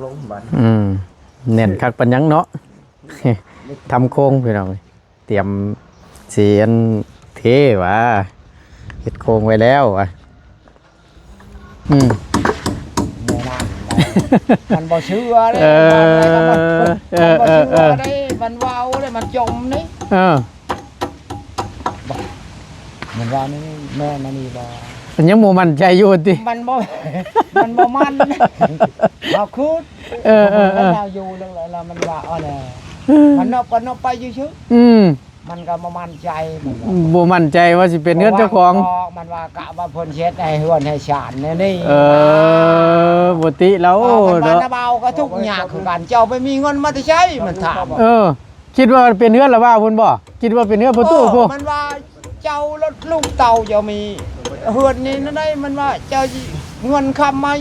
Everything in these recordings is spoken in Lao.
ລົງບາດ ອືມ ແໜ້ນຄັກປານຫຍັງເນາະ. ທຳໂຄງພີ່ນ້ອງ ຕຽມຊິອັນເທຫວາ ເຮັດໂຄງໄວ້ແລ້ວຫວາ. ອືມ ແມ່ນະ ມັນບໍ່ເຊື່ອເດ້ ເອີ ມັນບໍ່ເຊື່ອເດ້ ເອີ ເອີ ມັນເວົ້າເດ້ ມັນຈົ່ມນີ້ ເອີ ມັນວ່ານີ້ແມ່ນອັນນີ້ບໍ່ ມັນຍັງບໍ່ໝັ້ນໃຈຢູ່ຕິ ມັນບໍ່ ມັນບໍ່ໝັ້ນ ເຮົາຄື ເອີ ເອີ ເອີ ເຮົາຢູ່ແລ້ວ ແລ້ວມັນວ່າ ເອີ ແລ້ວ ມັນນົບກໍນົບໄປຊື່ໆ ອືມ ມັນກໍບໍ່ໝັ້ນໃຈ ມັນວ່າ ບໍ່ໝັ້ນໃຈວ່າຊິເປັນເຮືອນເຈົ້າຂອງ ບໍ່ວ່າ ມັນວ່າກະວ່າເພິ່ນເຮັດໃຫ້ເຮືອນໃຫ້ຊານແນວນີ້ ເອີ ບໍ່ຕິລາວ ເອີ ມັນວ່າ ເນາະ ນະບ່າວກໍທຸກຍາກຄືກັນ ເຈົ້າໄປມີເງິນມາແຕ່ໃສ ມັນຖາມ ເອີ ຄິດວ່າເປັນເຮືອນລະບ່າວພຸ້ນບໍ່? ຄິດວ່າເປັນເຮືອນພໍ່ຕູ້ພຸ້ນ ເອີ ມັນວ່າ ເຈົ້າລະລູກເຕົ້າເຈົ້າມີເຮືອນນີ້ນັ້ນໃດ ມັນວ່າ ເຈົ້າຊິເງິນຄຳມາ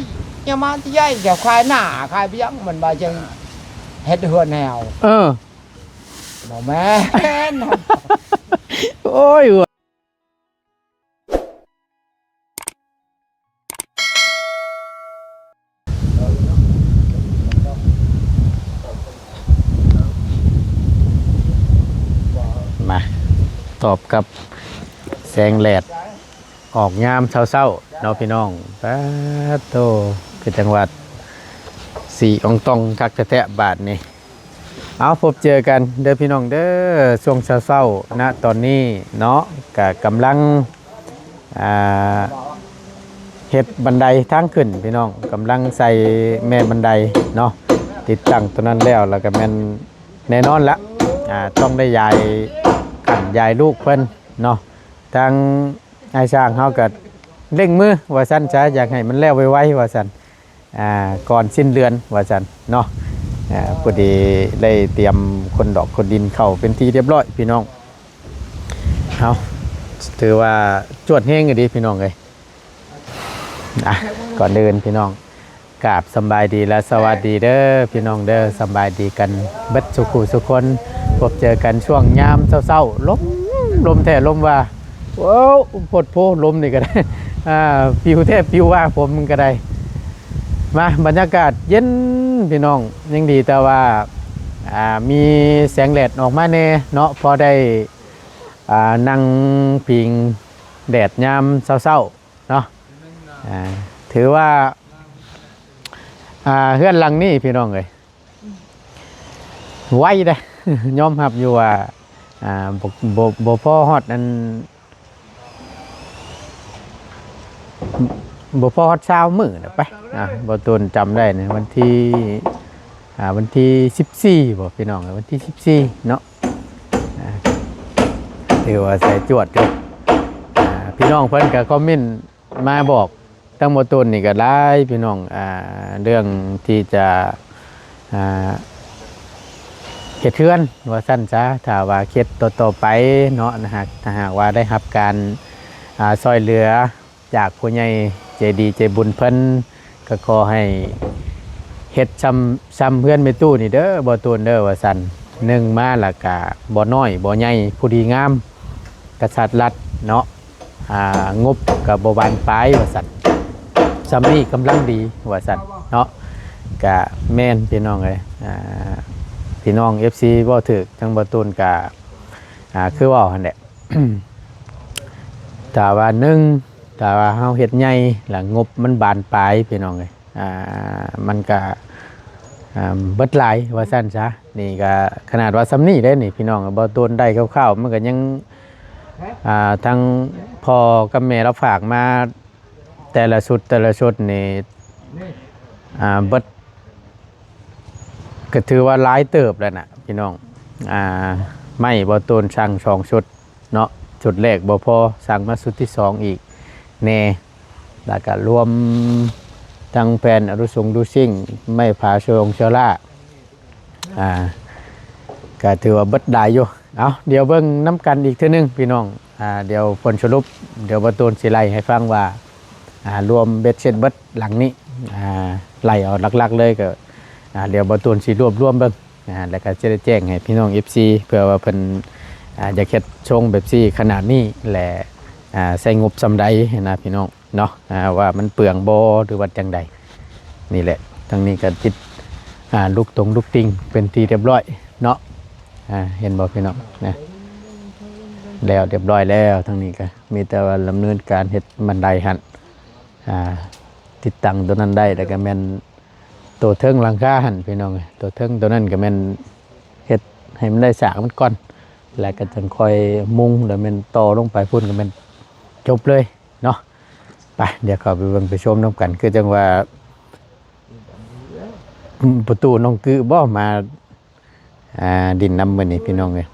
ຈະມາແຕ່ໃສ ເຈົ້າຂາຍນາຂາຍຫຍັງ ມັນວ່າຈັ່ງເຮັດເຮືອນແນວ ເອີ ບໍ່ແມ່ນ ໂອ້ຍ ມາ ຕອບກັບແສງແດດອອກຍາມເຊົ້າໆ ເນາະພີ່ນ້ອງ. ປາດໂທ້ ຄືຈັງຫວັດສີອອງຕອງຄັກແທ້ໆ ບາດນີ້. ເອົາ ພົບເຈີກັນເດີພີ່ນ້ອງເດີ ຊ່ວງເຊົ້າໆ ນະຕອນນີ້ເນາະ ກະກຳລັງ ອ່າ ເຮັດບັນໄດທາງຂຶ້ນພີ່ນ້ອງ ກຳລັງໃສ່ແມ່ບັນໄດເນາະ ຕິດຕັ້ງຕົວນັ້ນແລ້ວ ແລ້ວກະແມ່ນແນ່ນອນລະ ອ່າ ຕ້ອງໄດ້ຢາຍຂັ້ນຢາຍລູກເພິ່ນເນາະ. ທາງອ້າຍຊ່າງເຮົາກະເລັ່ງມືວ່າຊັ້ນຊະ ຢາກໃຫ້ມັນແລ້ວໄວໆ ວ່າຊັ້ນ ອ່າ ກ່ອນສິ້ນເດືອນວ່າຊັ້ນເນາະ. ອ່າ ພໍດີໄດ້ຕຽມຂົນດອກຂົນດິນເຂົ້າເປັນທີ່ຮຽບຮ້ອຍພີ່ນ້ອງ. ເຮົາຖືວ່າຈວດແຮງອີ່ຫຼີພີ່ນ້ອງເອີຍ. ອ່ະ ກ່ອນອື່ນພີ່ນ້ອງ ກາບສຳບາຍດີ ແລະ ສະຫວັດດີເດີພີ່ນ້ອງເດີ. ສຳບາຍດີກັນເບິດສູ່ຜູ້ສູ່ຄົນ ພົບເຈີກັນຊ່ວງຍາມເຊົ້າໆ ລົມ ລົມແທ້ລົມວ່າ ໂອ້ ໂພດໂພ ລົມນີ້ກໍໄດ້ ອ່າ ປິວແທ້ປິວວ່າ ຜົມມັນກໍໄດ້. ມາ ບັນຍາກາດເຢັນພີ່ນ້ອງ ຍັງດີແຕ່ວ່າ ອ່າ ມີແສງແດດອອກມາແດ່ເນາະ ພໍໄດ້ ອ່າ ນັ່ງພິງແດດຍາມເຊົ້າໆ ເນາະ. ອ່າ ຖືວ່າ ອ່າ ເຮືອນຫຼັງນີ້ພີ່ນ້ອງເອີຍ ໄວເດ້ ຍອມຮັບຢູ່ວ່າ ອ່າ ບໍ່ ບໍ່ ບໍ່ພໍຮອດອັນ ບໍ່ພໍຮອດຊາວມື້ນະໄປ. ອ່າ ບໍ່ຕູນຈຳໄດ້ນະ ວັນທີ ອ່າ ວັນທີສິບສີ່ບໍ່ພີ່ນ້ອງ ວັນທີສິບສີ່ເນາະ. ອ່າ ຖືວ່າໃສ່ຈວດຢູ່. ອ່າ ພີ່ນ້ອງເພິ່ນກໍຄອມເມັນມາບອກ ທັງບໍ່ຕູນນີ້ກໍຫຼາຍພີ່ນ້ອງ ອ່າ ເລື່ອງທີ່ຈະ ອ່າ ເຮັດເຮືອນວ່າຊັ້ນຊະ. ຖ້າວ່າເຮັດຕໍ່ໆໄປເນາະ ຫາກ ຖ້າຫາກວ່າໄດ້ຮັບການ ອ່າ ຊ່ອຍເຫຼືອ ຈາກຜູ້ໃຫຍ່ໃຈດີໃຈບຸນເພິ່ນ ກໍຂໍໃຫ້ເຮັດຊ່ຳ ຊ່ຳເຮືອນແມ່ຕູ້ນີ້ເດີ ບໍ່ຕູນເດີ ວ່າຊັ້ນ. ໜຶ່ງມາລະກະບໍ່ນ້ອຍບໍ່ໃຫຍ່ ພໍດີງາມ ກະຊັດລັດເນາະ. ອ່າ ງົບກະບໍ່ບານປາຍ ວ່າຊັ້ນ ຊ່ຳນີ້ກຳລັງດີ ວ່າຊັ້ນເນາະ. ກະແມ່ນພີ່ນ້ອງເອີຍ ອ່າ ພີ່ນ້ອງເອັຟຊີເວົ້າຖືກ ທາງບໍ່ຕູນກະ ອ່າ ຄືເວົ້າຫັ້ນແຫຼະ ຖ້າວ່າ ໜຶ່ງ ຖ້າວ່າເຮົາເຮັດໃຫຍ່ ແລ້ວງົບມັນບານປາຍ ພີ່ນ້ອງເອີຍ ອ່າ ມັນກະ ອ່າ ເບິດຫຼາຍວ່າຊັ້ນຊະ. ນີ້ກະຂະໜາດວ່າຊ່ຳນີ້ເດ້ນີ້ ພີ່ນ້ອງ ບໍ່ຕູນໄດ້ຄ່າວໆ ມັນກະຍັງ ອ່າ ທັງພໍ່ກັບແມ່ລາວຝາກມາ ແຕ່ລະຊຸດ ແຕ່ລະຊຸດນີ້ ອ່າ ເບິດ ກໍຖືວ່າຫຼາຍເຕີບແລ້ວນະພີ່ນ້ອງ. ອ່າ ໄມ້ບໍ່ຕູນສັ່ງສອງຊຸດເນາະ ຊຸດແລກບໍ່ພໍ ສັ່ງມາຊຸດທີສອງອີກແດ່ ແລ້ວກະລວມທັງແຜ່ນອະລຸສົງດຸຊິງ ໄມ້ຜາສະຫຼົງສະຫຼ້າ ອ່າ ກະຖືວ່າເບິດຫຼາຍຢູ່. ເອົາ ດຽວເບິ່ງນຳກັນອີກເທື່ອໜຶ່ງພີ່ນ້ອງ ອ່າ ດຽວຜົນສະຫຼຸບ ດຽວບໍ່ຕູນຊິໄລ່ໃຫ້ຟັງວ່າ ອ່າ ລວມເບັດເສັດເບິດຫຼັງນີ້ ອ່າ ໄລ່ເອົາຫຼັກໆເລີຍ ກໍ ອ່າ ດຽວບໍ່ຕູນຊິລວບລວມເບິ່ງ ອ່າ ແລ້ວກໍຈະໄດ້ແຈ້ງໃຫ້ພີ່ນ້ອງເອັຟຊີ ເພື່ອວ່າເພິ່ນ ອ່າ ຢາກເຮັດຊົງແບບຊີ້ຂະໜາດນີ້ ແລະ ອ່າ ໃຊ້ງົບສ່ຳໃດຫັ້ນນະພີ່ນ້ອງເນາະ ອ່າ ວ່າມັນເປືອງບໍ່ ຫຼືວ່າຈັ່ງໃດ. ນີ້ແຫຼະ ທາງນີ້ກໍຕິດ ອ່າ ລຸກຕົງລຸກຕິ່ງເປັນທີ່ຮຽບຮ້ອຍເນາະ. ອ່າ ເຫັນບໍ່ພີ່ນ້ອງນະ ແລ້ວຮຽບຮ້ອຍແລ້ວ. ທາງນີ້ກໍມີແຕ່ວ່າດຳເນີນການເຮັດບັນໄດຫັ້ນ ອ່າ ຕິດຕັ້ງໂຕນັ້ນໄດ້ ແລ້ວກໍແມ່ນໂຕເທິງຫຼັງຄາຫັ້ນພີ່ນ້ອງເອີຍ. ໂຕເທິງໂຕນັ້ນກໍແມ່ນເຮັດໃຫ້ມັນໄດ້ສາກມັນກ່ອນ ແລ້ວກໍຈັ່ງຄ່ອຍມຸງ ແລ້ວແມ່ນຕໍ່ລົງໄປພຸ້ນ ກໍແມ່ນຈົບເລີຍເນາະ. ໄປ ດຽວເຂົ້າໄປເບິ່ງໄປຊົມນຳກັນ. ຄືຈັ່ງວ່າ ປະຕູນ້ອງກື້ບໍ່ມາ ອ່າ ດິນນຳມື້ນີ້ພີ່ນ້ອງເອີຍ.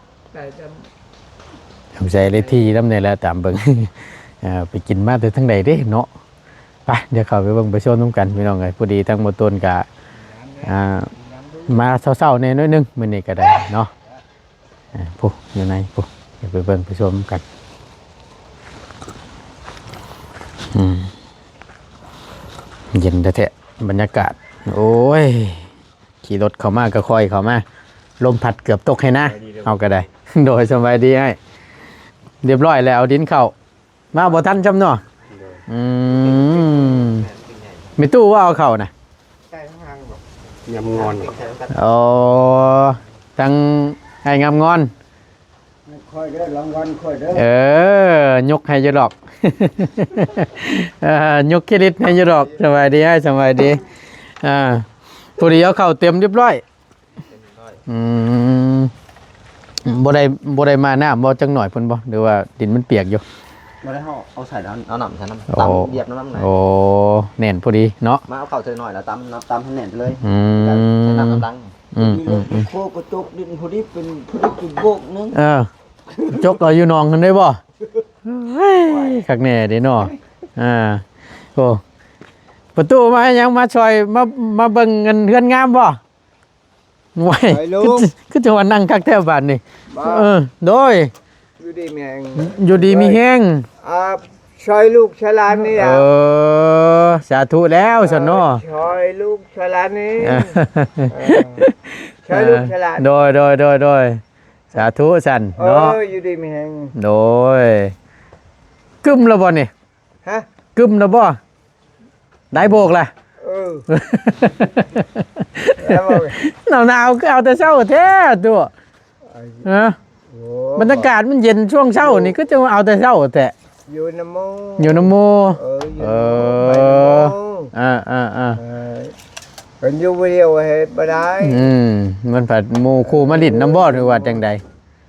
ສງໄສໄດ້ທີ່ນຳນີ້ແຫຼະ ຕາມເບິ່ງ ອ່າ ໄປກິນມາແຕ່ທາງໃດເດ້ເນາະ. ໄປ ດຽວເຂົ້າໄປເບິ່ງໄປຊົມນຳກັນພີ່ນ້ອງເອີຍ. ພໍດີທາງບໍ່ຕົ້ນກະ ອ່າ ມາເຊົ້າໆແດ່ໜ້ອຍໜຶ່ງມື້ນີ້ກໍໄດ້ເນາະ. ອ່າ ຜູ້ຢູ່ໃນຜູ້ ດຽວໄປເບິ່ງໄປຊົມນຳກັນ. ອືມ ເຢັນແທ້ໆ ບັນຍາກາດ. ໂອ້ຍ ຂີ່ລົດເຂົ້າມາກໍຄ່ອຍເຂົ້າມາ ລົມພັດເກືອບຕົກໃຫ້ນາ. ເຮົາກໍໄດ້ ໂດຍ ສະບາຍດີອ້າຍ. ຮຽບຮ້ອຍແລ້ວ ເອົາດິນເຂົ້າ ມາບໍ່ທັນຊ້ຳເນາະ. ໂດຍ ອືມ ແມ່ຕູ້ວ່າເອົາເຂົ້ານະ ຍາມງອນ. ອໍ ທັງອ້າຍງາມງອນ ຄ່ອຍເດີ ລາງວັນຄ່ອຍເດີ. ເອີ ຍົກໃຫ້ຢູ່ດອກ ເອີ ຍົກເຄຣດິດໃຫ້ຢູ່ດອກ. ສະບາຍດີອ້າຍ ສະບາຍດີ. ອ່າ ພໍດີເອົາເຂົ້າເຕັມຮຽບຮ້ອຍ. ອືມ ບໍ່ໄດ້ ບໍ່ໄດ້ມານ້ຳບໍ່ຈັກໜ້ອຍພຸ້ນບໍ່ ຫຼືວ່າດິນມັນປຽກຢູ່? ບໍ່ໄດ້ ເຮົາເອົາໃສ່ແລ້ວ ເອົານ້ຳໃສ່ນຳ ໂອ້ ຕຳ ຢຽບນ້ຳນຳ. ໂອ້ ແໜ້ນພໍດີເນາະ ມາເອົາເຂົ້າໃສ່ໜ້ອຍແລ້ວ ຕຳ ຕຳໃຫ້ແໜ້ນໄປເລີຍ. ອືມ ໃສ່ນ້ຳນຳຫຼັງ. ອືມ ອືມ ອືມ ໂຄກະຈົກດິນພໍດີ ເປັນ ພໍດີເປັນໂບກໜຶ່ງ. ເອີ ຈົກເອົາຢູ່ໜອງຫັ້ນໄດ້ບໍ່? ເຮີ້ຍ ຄັກແນ່ເດ້ເນາະ. ອ່າ ໂອ້ ປະຕູມາຫຍັງ ມາຊ່ອຍ ມາ ມາເບິ່ງເຮືອນງາມບໍ່? ໂອ້ຍ ຊ່ອຍລູກ ຄື ຄືຈັ່ງວ່ານັ່ງຄັກແທ້ບາດນີ້. ບໍ່ ເອີ ໂດຍ ຢູ່ດີມີແຮງ ຢູ່ດີມີແຮງ. ອ່າ ຊ່ອຍລູກຊ່ອຍຫຼານນີ້ແຫຼະ. ເອີ ສາທຸແລ້ວຊັ້ນເນາະ. ເອີ ຊ່ອຍລູກຊ່ອຍຫຼານນີ້ ເອີ ເອີ ຊ່ອຍລູກຊ່ອຍຫຼານ. ໂດຍ ໂດຍ ໂດຍ ໂດຍ ສາທຸຊັ້ນເນາະ. ເອີ ຢູ່ດີມີແຮງ. ໂດຍ ກຶ້ມແລ້ວບໍ່ນີ້? ຮະ? ກຶ້ມແລ້ວບໍ່? ໄດ້ໂບກລະ? ເອີ ໜາວໆ ຄືເອົາແຕ່ເຊົ້າແທ້ຕົວະ. ຮະ? ໂອ້ ບັນຍາກາດມັນເຢັນຊ່ວງເຊົ້ານີ້ ຄືຈັ່ງວ່າເອົາແຕ່ເຊົ້າແທ້. ຢູ່ນຳໝູ່ ຢູ່ນຳໝູ່. ເອີ ຢູ່ນຳໝູ່ ເອີ ໄປນຳໝູ່. ອ່າໆໆ ເອີ ເພິ່ນຢູ່ຜູ້ດຽວເຮັດບໍ່ໄດ້. ອືມ ມັນພັດໝູ່ຄູ່ມາຫຼິ້ນນຳບໍ່ ຫຼືວ່າຈັ່ງໃດ?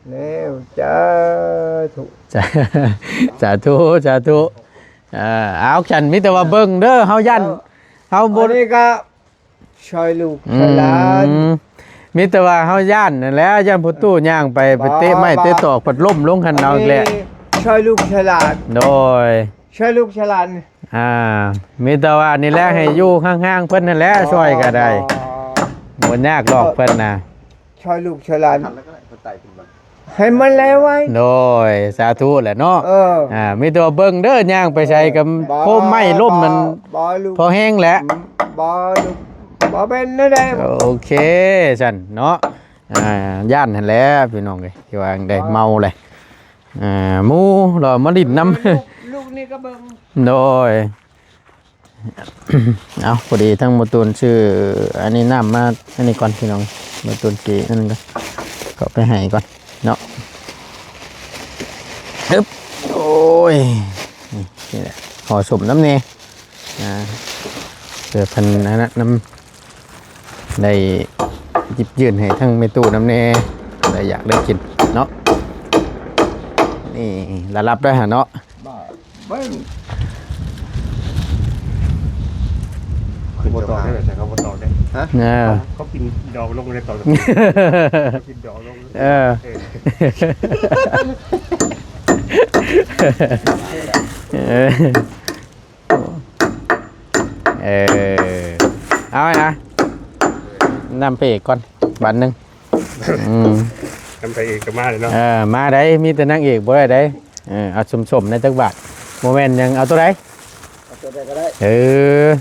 ແນວສາທຸ ສາທຸ ສາທຸ. ເອີ ເອົາ ຊັ້ນມີແຕ່ວ່າເບິ່ງເດີ ເຮົາຢ້ານ ເອີ ເຮົາບໍ່ ອັນນີ້ກໍຊ່ອຍລູກ ອືມ ຊ່ອຍຫຼານ. ມີແຕ່ວ່າເຮົາຢ້ານນັ້ນແຫຼະ ຢ້ານພໍ່ຕູ້ຍ່າງໄປ ໄປເຕະໄມ້ ບໍ່ ເຕະຕອກ ພັດລົ້ມລົງຫັ້ນເອົາອີກແຫຼະ. ອັນນີ້ຊ່ອຍລູກຊ່ອຍຫຼານ. ໂດຍ ຊ່ອຍລູກຊ່ອຍຫຼານ. ອ່າ ມີແຕ່ວ່ານີ້ແຫຼະ ເອີ ໃຫ້ຢູ່ຫ່າງໆເພິ່ນຫັ້ນແຫຼະ. ບໍ່ ຊ່ອຍກໍໄດ້ ບໍ່ ບໍ່ຍາກດອກເພິ່ນນະ. ຊ່ອຍລູກຊ່ອຍຫຼານ ໃຫ້ມັນແລ້ວໄວ. ໂດຍ ສາທຸແຫຼະເນາະ. ເອີ ອ່າ ມີແຕ່ວ່າເບິ່ງເດີ ຍ່າງໄປໃສກໍ ເອີ ໂຄມໄມ້ລົ້ມນັ້ນ ບໍ່ ບໍ່ລູກ ພໍແຮງແຫຼະ. ອືມ ບໍ່ລູກ ບໍ່ເປັນແນວໃດ. ໂອເຄຊັ້ນເນາະ. ອ່າ ຢ້ານຫັ້ນແຫຼະພີ່ນ້ອງເອີຍ ທີ່ວ່າໄດ້ເມົາແຫຼະ. ອ່າ ໝູ່ລະມາຫຼິ້ນນຳ ເອີ ລູກ ລູກນີ້ກໍເບິ່ງ. ໂດຍ ເອົາ ພໍດີທັງໝູ່ຕູນຊື້ອັນນີ້ນ້ຳມາອັນນີ້ກ່ອນພີ່ນ້ອງ. ໝູ່ຕູນຊິອັນນັ້ນກ່ອນ ເຂົ້າໄປໃຫ້ກ່ອນເນາະ. ອຶບ ໂອ້ຍ ນີ້ ນີ້ແຫຼະ ຫໍ່ສົ້ມນຳແດ່ ອ່າ ເພື່ອເພິ່ນອັນນັ້ນນຳ ໄດ້ຫຍິບຍື່ນໃຫ້ທັງແມ່ຕູ້ນຳແດ່ ໄດ້ຢາກໄດ້ກິນເນາະ. ນີ້ລະລັບໄດ້ຫາເນາະ. ບໍ່ ບໍ່ ຄືບໍ່ຕອບໄດ້ ແຕ່ເຂົາບໍ່ຕອບໄດ້. ຮະ? ເອີ ເຂົາ ເຂົາກິນດອກລົງໄດ້ຕອບ ເຂົາກິນດອກລົງ. ເອີ ເອີ ເອີ ເອີ ເອົາໃຫ້ນະ ນຳພະເອກກ່ອນບາດໜຶ່ງ. ອືມ ນຳພະເອກກໍມາເລີຍເນາະ. ເອີ ມາໄດ໋ ມີແຕ່ນາງເອກບໍ່ໄດ້ໄດ໋. ເອີ ເອົາສົ້ມໆ ໃນຈັກບາດ ບໍ່ແມ່ນຫຍັງ ເອົາໂຕໃດ? ເອົາໂຕໃດກໍໄດ້. ເອີ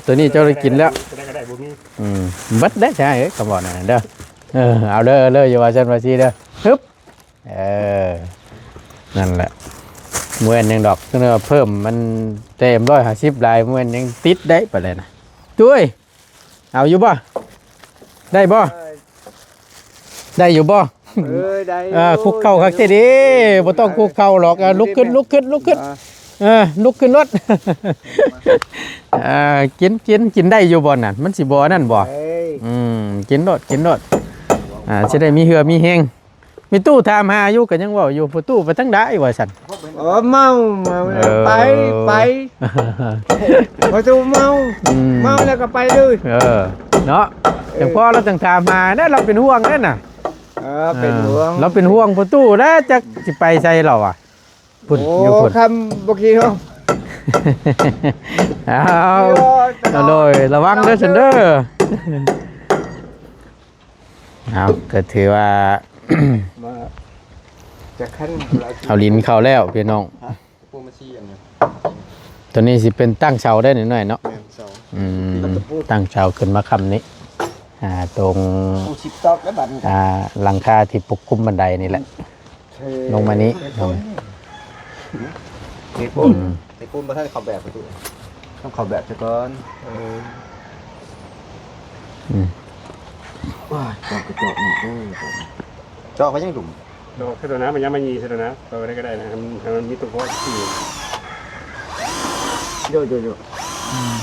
ໂຕນີ້ເຈົ້າໄດ້ກິນແລ້ວ ໂຕໃດກໍໄດ້ ບໍ່ມີ. ອືມ ເບິດໄດ໋ ໃຊ່ ຄຳເວົ້ານັ້ນເດີ. ເອີ ເອົາເລີຍ ເອົາເລີຍ ຢ່າວ່າຊັ້ນວ່າຊີ້ເດີ. ຮຶບ ເອີ ນັ້ນແຫຼະ ບໍ່ແມ່ນຫຍັງດອກ ຄືວ່າເພີ່ມມັນແຕ້ມຮ້ອຍຫ້າສິບຫຼາຍ ບໍ່ແມ່ນຫຍັງ ຕິດໄດ້ປານໃດນະ. ຕຸ້ຍ ເອົາຢູ່ບໍ່? ໄດ້ບໍ່? ໄດ້ຢູ່ບໍ່? ເອີ ໄດ້ຢູ່. ຄຸກເຂົ່າຄັກແທ້ເດ້. ບໍ່ຕ້ອງຄຸກເຂົ່າຫຼອກ. ລຸກຂຶ້ນ ລຸກຂຶ້ນ ລຸກຂຶ້ນ. ເອີ ລຸກຂຶ້ນໂລດ. ກິນ ກິນ ກິນໄດ້ຢູ່ບໍ່ນັ້ນ? ມັນຊິບໍ່ອັນນັ້ນບໍ່? ອືມ ກິນໂລດ ກິນໂລດ. ຊິໄດ້ມີເຫື່ອມີແຮງ. ມີຕູ້ຖາມຫາຢູ່ ກໍຍັງເວົ້າຢູ່ ພໍ່ຕູ້ໄປທາງໃດວ່າຊັ້ນ. ເອີ ເມົາ ເມົາແລ້ວ ເອີ ໄປ ໄປ. ພໍ່ຕູ້ເມົາ ອືມ ເມົາແລ້ວກໍໄປເລີຍ. ເອີ ເນາະ. ເອີ ຈັ່ງພໍລາວຈັ່ງຖາມຫາແດ່ ລາວເປັນຫ່ວງເດ້ນະ. ເອີ ເປັນຫ່ວງ ລາວເປັນຫ່ວງພໍ່ຕູ້ແລ້ວ ຈັກຊິໄປໃສລາວອະ. ພຸ້ນ ໂອ້ ຢູ່ພຸ້ນ ຄຳບໍ່ຄິດເນາະ. ອ້າວ ໂດຍ ລະວັງເດີຊັ້ນເດີ. ເອົາ ກໍຖືວ່າ ມາຈາກຂັ້ນ ເອົາລິນເຂົ້າແລ້ວພີ່ນ້ອງ. ຮະ? ຕະປູມາຊີ້ອັນນີ້ ຕົວນີ້ຊິເປັນຕັ້ງເສົາໄດ້ໜ້ອຍໆເນາະ. ແມ່ນ ເສົາ. ອືມ ຕັ້ງເສົາຂຶ້ນມາຄ້ຳນີ້ ອ່າ ຕົງ ປູຊິບຕອກແລ້ວບັດນີ້ ອ່າ ຫຼັງຄາທີ່ປົກຄຸມບັນໄດນີ້ແຫຼະ. ເທ ລົງມານີ້ ເທປູນ ເທປູນ ອືມ ເທປູນບໍ່ທັນເຂົ້າແບບປະຕູ ຕ້ອງເຂົ້າແບບຊະກ່ອນ. ເອີ ອືມ ວ້າຍ ເຈາະກະເຈາະນີ້ ເອີ ເຈາະໄປຍັງດຸມ ດອກເທື່ອນະ ມັນຍັງມາຢີເທື່ອນະ ເອົາໄດ້ກໍໄດ້ນະ ໃຫ້ມັນ ໃຫ້ມັນມີຕົວພໍຊິ ໂຍໂຍໂຍ ອືມ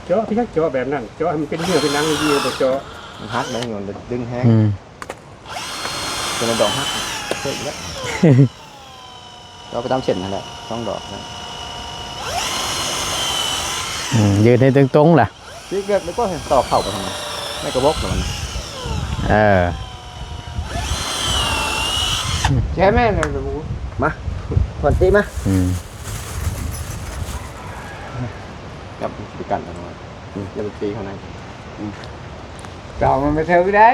ເຈາະ ທີ່ເຈາະແບບນັ້ນ ເຈາະໃຫ້ມັນເປັນເຫື່ອເປັນໜັງດີ ບໍ່ເຈາະ ມັນຫັກໄດ້ ຍ້ອນດຶງແຮງ ອືມ. ເປັນດອກຫັກ ເພິ່ນແຫຼະ ເອົາໄປຕາມເສັ້ນຫັ້ນແຫຼະ ສອງດອກນະ. ອືມ ຢືນໃຫ້ຕົງໆລະ ຊິເລືອກແລ້ວກໍຕໍ່ເຂົ້າໄປທາງນັ້ນ ໃນກະບອກລະມັນ. ເອີ ແຊມແມ່ນລະ ມາ ຄວັນຕິມາ. ອືມ ຈັບໄປກັນເອົາ ອືມ ຢ່າໄປຕີເຂົ້າໃນ ອືມ ເຈົ້າມັນໄປເຖິງໄດ້.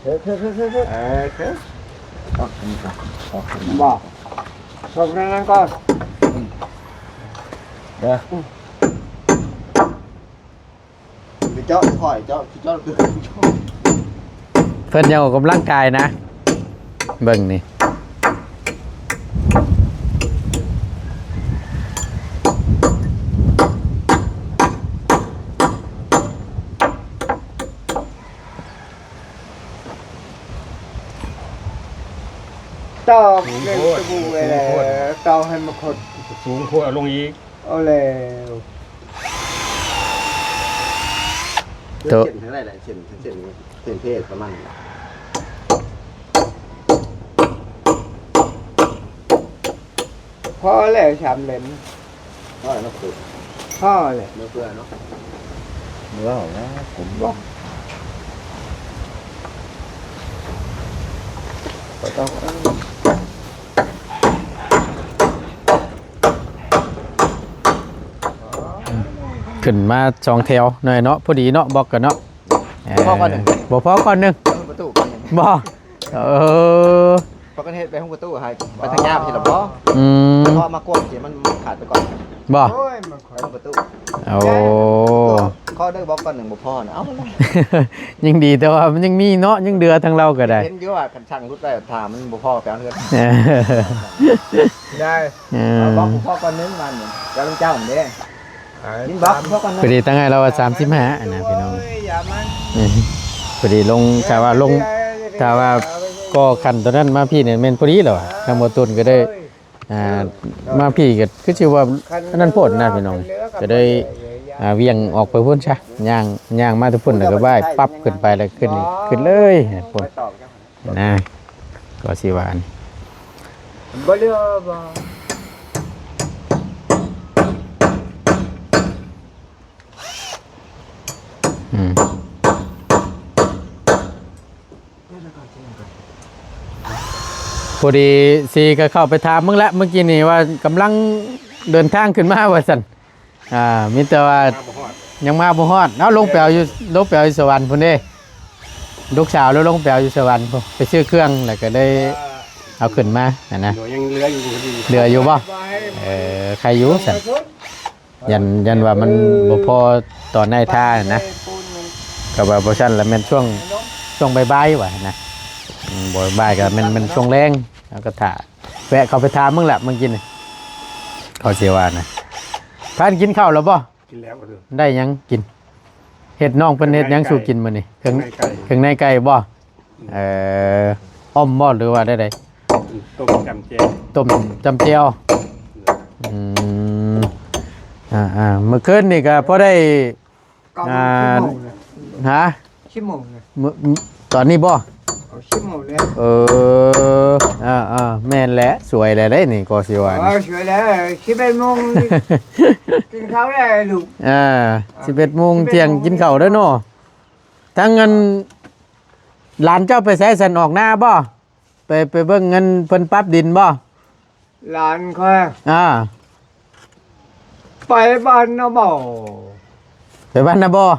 ເຖິກ ເຖິກ ເຖິກ ເຖິກ ເອີ ເຖິກ ອອກ ອອກ ບໍ່ ອອກນັ້ນກ່ອນ ເດີ ໄປເຈາະຂ້ອຍ ເຈາະ ເຈາະ ເພິ່ນຍັງອອກກຳລັງກາຍນະ ເບິ່ງນີ້. ຕອກ ສູງໂພດ ເຫຼັ້ນຕະປູໄວ້ແລ້ວ ສູງໂພດ ຕອກໃຫ້ມັນຄົດ ສູງໂພດ ເອົາລົງອີກ ເອົາແລ້ວ ໂຕ ເສັ້ນທາງໃດແຫຼະ ເສັ້ນ ເສັ້ນ ເສັ້ນເພດປະມານນີ້ ພໍແລ້ວ ສາມເຫຼັ້ນ ພໍແລ້ວເນາະ ພໍແລ້ວ ເໝືອເພື່ອເນາະ ເໝືອແລ້ວ ຜົມບໍ່ ບໍ່ຕ້ອງ ຂຶ້ນມາສອງແຖວໜ້ອຍເນາະ ພໍດີເນາະ ບລັອກກັນເນາະ ເອີ ບໍ່ພໍກ້ອນໜຶ່ງ ບໍ່ພໍກ້ອນໜຶ່ງ ປະຕູກ້ອນໜຶ່ງ ບໍ່ ເອີ ເພາະກັນເຮັດໄປຫ້ອງປະຕູໃຫ້ ໄປທາງຍາວຊິລະບໍ່ ອືມ ເພາະມາກວດຊິມັນຂາດໄປກ່ອນ ບໍ່ ໂອ້ຍ ມັນຂອດປະຕູ ໂອ້ ຂໍເດີບລັອກກ້ອນໜຶ່ງບໍ່ພໍນະ ເອົາ ຍັງດີແຕ່ວ່າມັນຍັງມີເນາະ ຍັງເຫຼືອທາງລາວກໍໄດ້ ເຫັນຢູ່ວ່າຄັນຊ່າງຫຼຸດໄວ້ຖ້າມັນບໍ່ພໍໄປເອົາເຮືອນ ໄດ້ ເອີ ບລັອກບໍ່ພໍກ້ອນໜຶ່ງບາດນີ້ ເຈົ້ານຳເຈົ້າເດ້ ອ່າ ຍິນບອກ ສາມ ພໍກັນ ພໍດີຕັ້ງໃຫ້ລາວວ່າສາມສິບຫ້ານະພີ່ນ້ອງ ໂອ້ຍ ຢ່າມັນ ອືມ ພໍດີລົງ ຖ້າວ່າລົງ ຖ້າວ່າກໍຂັ້ນຕົວນັ້ນມາພີ້ນີ້ແມ່ນພໍດີແລ້ວ ທາງບໍ່ຕົ້ນກໍໄດ້ ອ່າ ມາພີ້ກໍຄືຊິວ່າອັນນັ້ນໂພດນະພີ່ນ້ອງ ກໍໄດ້ ອ່າ ຫວ່ຽງອອກໄປພຸ້ນຊະ ຍ່າງ ຍ່າງມາແຕ່ພຸ້ນ ແລ້ວກໍບ່າຍປັບຂຶ້ນໄປ ແລ້ວຂຶ້ນ ຂຶ້ນເລີຍພຸ້ນ ນະ ກໍຊິວ່າ ບໍ່ເຫຼືອບໍ່ ອືມ ພໍດີຊິກໍເຂົ້າໄປຖາມເບິ່ງແຫຼະ ເມື່ອກີ້ນີ້ວ່າກຳລັງເດີນທາງຂຶ້ນມາວ່າຊັ້ນ ອ່າ ມີແຕ່ວ່າ ມາບໍ່ຮອດ ຍັງມາບໍ່ຮອດ ເອົາ ລົງໄປເອົາຢູ່ ລົງໄປເອົາຢູ່ສະຫວັນພຸ້ນເດ້ ລູກສາວລາວລົງໄປເອົາຢູ່ສະຫວັນພຸ້ນ ໄປຊື້ເຄື່ອງ ແລ້ວກໍໄດ້ ອ່າ ເອົາຂຶ້ນມາຫັ້ນນະ ໂດຍ ຍັງເຫຼືອຢູ່ ເຫຼືອຢູ່ບໍ່? ເອີ ໄຄຢູ່ຊັ້ນ ຢ້ານ ຢ້ານວ່າມັນບໍ່ພໍຕອນໃນທ່າຫັ້ນນະ ກໍວ່າບໍ່ຊັ້ນລະແມ່ນຊ່ວງ ຊ່ວງບ່າຍໆວ່າຫັ້ນນະ ອືມ ບໍ່ບ່າຍກໍແມ່ນ ແມ່ນຊ່ວງແລງ ເຮົາກໍຖ້າ ແວະເຂົ້າໄປຖາມເບິ່ງລະ ມື້ກີ້ນີ້ ເຂົາຊິວ່ານະ ພາກັນກິນເຂົ້າແລ້ວບໍ່? ກິນແລ້ວ ໄດ້ຫຍັງກິນ? ເຮັດ ນ້ອງເພິ່ນເຮັດຫຍັງສູ່ກິນມື້ນີ້? ເຄື່ອງ ເຄື່ອງໃນໄກ່ບໍ່? ເອີ ອ່ອມບໍ່ ຫຼືວ່າແນວໃດ? ຕົ້ມຈ້ຳແຈ່ວ ຕົ້ມຈ້ຳແຈ່ວ. ອືມ ອ່າໆ ມື້ຄືນນີ້ກໍພໍໄດ້ ອ່າ ສິບໂມງນະ ຮະ? ສິບໂມງນະ ມື້ ຕອນນີ້ບໍ່? ເອົາ ສິບໂມງແລ້ວ. ເອີ ອ່າໆ ແມ່ນແຫຼະ ສວຍແລ້ວເດ້ນີ້ ກໍຊິວ່າ ເອີ ສວຍແລ້ວ ສິບເອັດໂມງກິນເຂົ້າແລ້ວລູກ. ອ່າ ສິບເອັດໂມງທ່ຽງກິນເຂົ້າເດີເນາະ. ທາງອັນ ຫຼານເຈົ້າໄປໃສຊັ້ນ ອອກນາບໍ່? ໄປ ໄປເບິ່ງອັນເພິ່ນປັບດິນບໍ່? ຫຼານຂ້ອຍ ອ່າ ໄປບ້ານນາບໍ່. ໄປບ້ານນາບໍ່?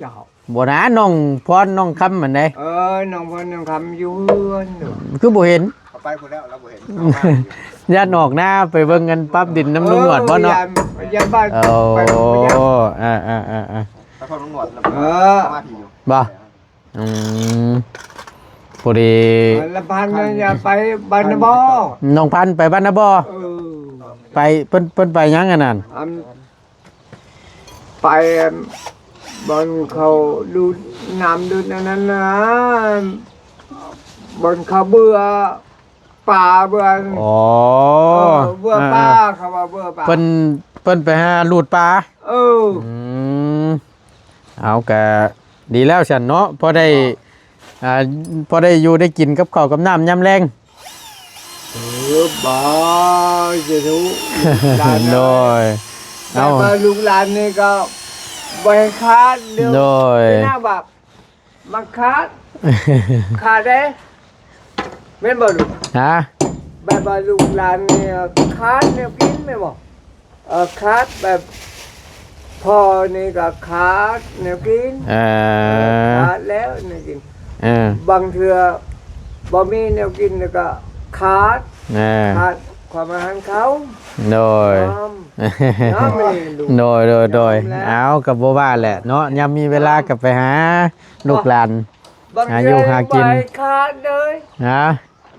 ເຈົ້າ ບໍ່ນາ ນ້ອງພອນ ນ້ອງຄຳຫັ້ນເດ້. ເອີ ນ້ອງພອນ ນ້ອງຄຳຢູ່ເຮືອນ. ຄືບໍ່ເຫັນ? ເຂົາໄປພຸ້ນແລ້ວ ລາວບໍ່ເຫັນ. ຢ້ານອອກນາໄປເບິ່ງອັນປັບດິນນຳລຸງໜວດບໍ່ເນາະ? ເອີ ຢ້ານ ຢ້ານບ້ານ. ໂອ້ ໄປພຸ້ນ ອ່າໆໆໆ ໄປພ້ອມລຸງໜວດ. ເອີ ມາພີ້ຢູ່ ບໍ່? ອືມ ພໍດີ ລະພັນ ຢ່າໄປບ້ານນາບໍ່. ນ້ອງພັນໄປບ້ານນາບໍ່? ເອີ ໄປ ເພິ່ນ ເພິ່ນໄປຫຍັງອັນນັ້ນ? ອັນ ໄປບ່ອນເຂົາດູດນ້ຳດູດອັນນັ້ນນະ ບ່ອນເຂົາເບືອປາ ເບືອ. ອໍ ເອີ ເບືອປາ ອ່າໆ ເຂົາວ່າເບືອປາ. ເພິ່ນ ເພິ່ນໄປຫາລູດປາ. ເອີ ອືມ ເອົາ ກະດີແລ້ວຊັ້ນເນາະ ພໍໄດ້ ອ່າ ພໍໄດ້ຢູ່ໄດ້ກິນກັບເຂົ້າກັບນ້ຳຍາມແລງ. ເອີ ບາຍ ສາທຸ ຫຼານ. ໂດຍ ເອົາ ແຕ່ວ່າລູກຫຼານນີ້ກໍບໍ່ໃຫ້ຂາດເດີ. ໂດຍ ເປັນຫຍັງວ່າມັນຂາດ ຂາດເດ້. ແມ່ນບໍ່ລູກ? ຮະ? ແບບວ່າລູກຫຼານນີ້ຂາດແນວກິນແມ່ນບໍ່? ເອີ ຂາດແບບ ພໍ່ນີ້ກໍຂາດແນວກິນ. ເອີ ຂາດແລ້ວແນວກິນ. ເອີ ບາງເທື່ອບໍ່ມີແນວກິນແລ້ວກໍຂາດ. ເອີ ຂາດຄວາມອາຫານເຂົາ. ໂດຍ ນ້ຳ ນ້ຳນີ້ລູກ. ໂດຍ ໂດຍ ໂດຍ ຍອມແລ້ວ. ເອົາ ກໍບໍ່ວ່າແຫຼະເນາະ ຍາມມີເວລາກໍໄປຫາລູກຫຼານ ບາງເທື່ອຫາຢູ່ຫາກິນ ບໍ່ໃຫ້ຂາດເລີຍ. ຮະ?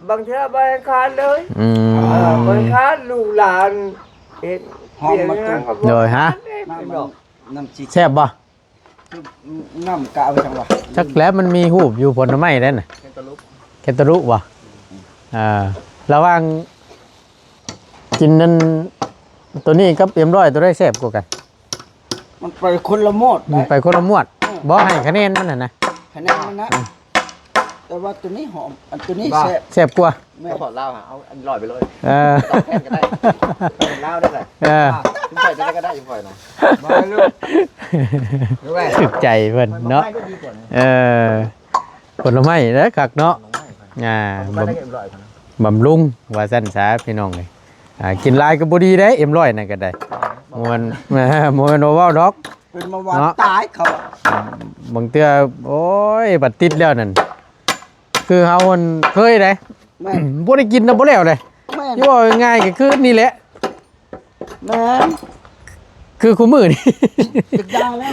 ບາງເທື່ອບໍ່ໃຫ້ຂາດເລີຍ. ອືມ ເອີ ບໍ່ໃຫ້ຂາດ ລູກຫຼານເຮັດ ຫອມມາ ວຽກຫຍັງກໍບໍ່ ໂດຍ ຮະ? ຂາດເດ້. ນ້ຳ ນ້ຳຊິ ແຊບບໍ່? ນ້ຳກະເອົາໄປຈັ່ງວະ? ຈັກແລ້ວ ມັນມີຮູບຢູ່ຜົນໄມ້ນັ້ນນະ ແຄນຕາລູບ ແຄນຕາລູບບໍ່? ອ່າ ລະຫວ່າງກິນນັ້ນ ໂຕນີ້ກັບເອັມຮ້ອຍ ໂຕໃດແຊບກວ່າກັນ? ມັນໄປຄົນລະໝວດ ມັນໄປຄົນລະໝວດ. ເອີ ບໍ່ໃຫ້ຄະແນນມັນຫັ້ນນະ ຄະແນນມັນນະ. ເອີ ແຕ່ວ່າໂຕນີ້ຫອມ ອັນໂຕນີ້ ແຊບ ແຊບກວ່າ. ແມ່ນ ສະເພາະລາວຫາເອົາອັນຮ້ອຍໄປເລີຍ. ເອີ ຕອບແທນກໍໄດ້ ເປັນລາວໄດ້ແຫຼະ. ເອີ ຈຸມໃສ່ໄດ້ກໍໄດ້ ຈຸມຂ້ອຍນະ. ຖືກໃຈເພິ່ນເນາະ. ເອີ ຜົນລະໄມ້ເດ້ ຄັກເນາະ. ອ່າ ບຳ ບຳລຸງວ່າຊັ້ນສາ ພີ່ນ້ອງເອີຍ. ອ່າ ກິນຫຼາຍກໍບໍ່ດີເດ້ ເອັມຮ້ອຍນັ້ນກໍໄດ້. ບໍ່ແມ່ນ ບໍ່ແມ່ນວ່າເວົ້າດອກ ເປັນເບົາຫວານ ເນາະ ຕາຍເຂົາ. ບາງເທື່ອ ໂອ້ຍ ບັດຕິດແລ້ວນັ້ນ ຄືເຮົາຫັ້ນເຄີຍເດ້. ແມ່ນ ບໍ່ໄດ້ກິນນະ ບໍ່ແລ້ວເດ້. ແມ່ນ ຊິເວົ້າງ່າຍໆ ກໍຄືນີ້ແຫຼະ. ແມ່ນ ຄືຄູ່ມື້ນີ້ ຢາກຢາແລ້ວ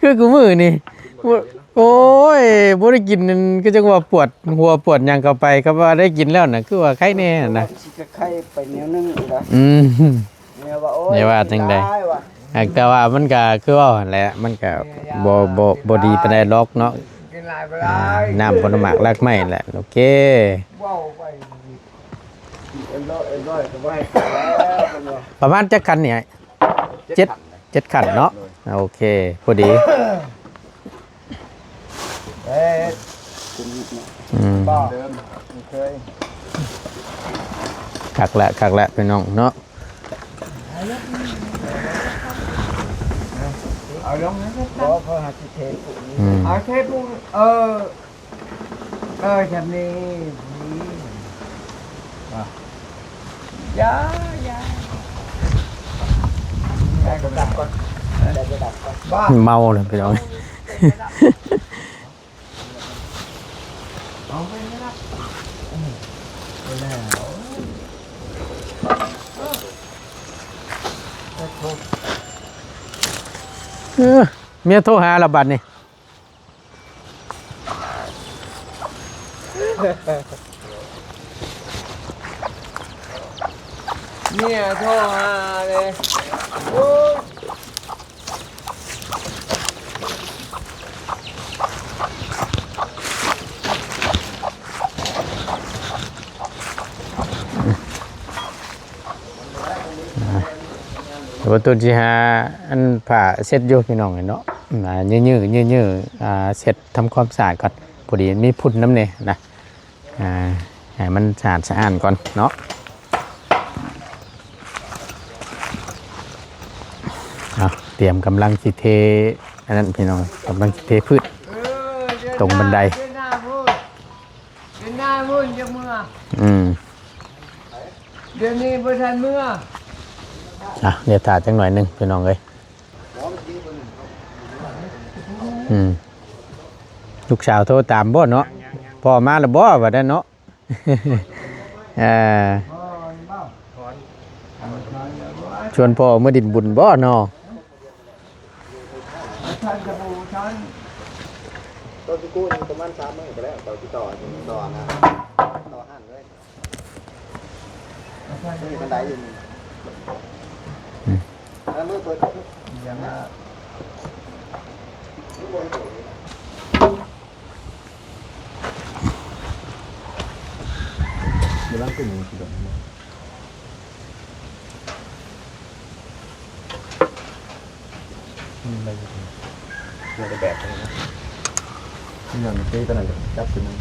ຄືຄູ່ມື້ນີ້. ໂອ້ຍ ບໍ່ໄດ້ກິນນັ້ນ ຄືຈັ່ງວ່າປວດຫົວປວດຫຍັງເຂົ້າໄປ. ຄັນວ່າໄດ້ກິນແລ້ວນະ ຄືວ່າໄຄແນ່ນະ. ຊິໄຄໄປແນວໜຶ່ງນະ. ອືມ ແນວວ່າ ໂອ້ຍ ຢ່າວ່າຈັ່ງໃດ ກິນຫຼາຍວ່າ. ຫາກແຕ່ວ່າມັນກະຄືເວົ້າຫັ້ນແຫຼະ ມັນກະບໍ່ ບໍ່ ບໍ່ດີປານໃດດອກເນາະ. ກິນຫຼາຍບໍ່ຫຼາຍ ອ່າ ນ້ຳຜົນໝາກລາກໄມ້ແຫຼະ. ໂອເຄ ເວົ້າໄປ ປະມານຈັກຄັນນີ້ອ້າຍ? ເຈັດ ເຈັດຄັນເນາະ. ໂອເຄ ພໍດີ. ເອີ ອືມ ບໍ່ ເດີມ ເຄີຍ ຄັກແຫຼະ ຄັກແຫຼະ ພີ່ນ້ອງເນາະ. ເອົາລົງ ບໍ່ ເຂົາຫາຊິເທປຸ ອືມ ເອົາເທປຸ ເອີ ເອີ ແບບນີ້ ນີ້ ອ່ະ ຢ່າ ຢ່າ ໄດ້ກໍດັບກ່ອນ ໄດ້ກໍດັບກ່ອນ. ເມົາແລ້ວພີ່ນ້ອງ. ເອົາໄປແລ້ວ ເອີ ເອີ ເມຍໂທຫາລະບັດນີ້. ເມຍໂທຫາເລີຍ ໂອ້ຍ. ບໍ່ຕຸນຊິຫາອັນຜ້າເຊັດຢູ່ພີ່ນ້ອງເອີຍເນາະ ອ່າ ຍື້ໆ ຍື້ໆ ອ່າ ເຊັດທຳຄວາມສະອາດກ່ອນ ພໍດີມີຝຸ່ນນຳແດ່ນະ ອ່າ ໃຫ້ມັນສະອາດສະອ້ານກ່ອນເນາະ. ເອົາ ຕຽມກຳລັງຊິເທ ອັນນັ້ນພີ່ນ້ອງ ກຳລັງຊິເທພື້ນ ເອີ ຕົງບັນໄດ ເດີນໜ້າພຸ້ນ ເດີນໜ້າພຸ້ນ ຈັກເມືອ ອືມ ດຽວນີ້ບໍ່ທັນເມືອ ອ່ະ ດຽວຖ້າຈັກໜ້ອຍໜຶ່ງພີ່ນ້ອງເອີຍ ອືມ ລູກສາວໂທຕາມບໍ່ເນາະ ພໍ່ມາແລ້ວບໍ່ ວ່າຊັ້ນເນາະ. ເອີ ຊວນພໍ່ເມືອດິນບຸນບໍ່ເນາະ? ຕອນສະກູນປະມານສາມມື້ໄປແລ້ວ ເຈົ້າຕິດຕໍ່ ຕໍ່ນະ ຕໍ່ຮ້ານເລີຍ ມີບັນໄດຢູ່ນີ້ ອືມ ແລ້ວມື້ເປີດ ກຳລັງຂຶ້ນຢູ່ ອືມ ໄດ້ຢູ່ ເພື່ອຈະແບກໄປນະ ນີ້ນະ ຕີຕົວນັ້ນຈັບຂຶ້ນນະ.